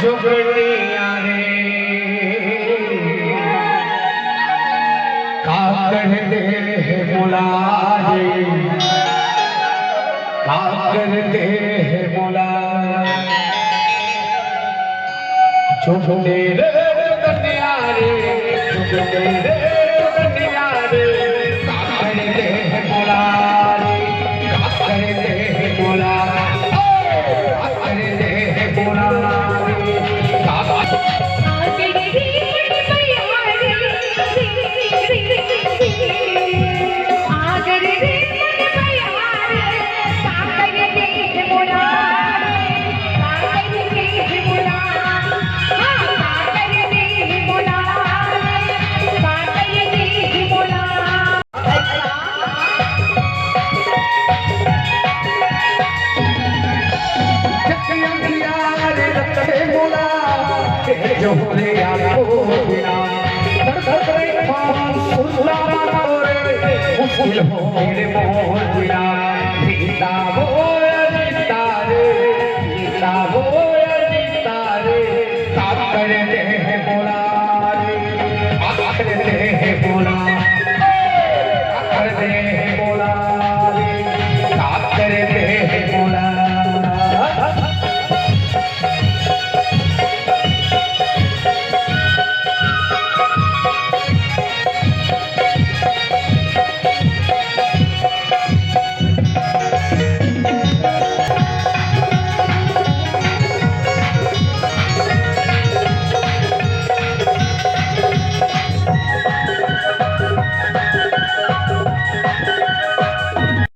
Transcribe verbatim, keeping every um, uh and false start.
जुगनिया रे, का कर दे हे मोला रे, का कर दे हे मोला। जुगनी रे जुगनिया रे, जुगनी रे जुगनिया रे, का कर दे हे मोला रे, का कर दे हे मोला, ओ, का कर दे हे मोला रे, का मुश्किल हो रे मोर बिना, भीता हो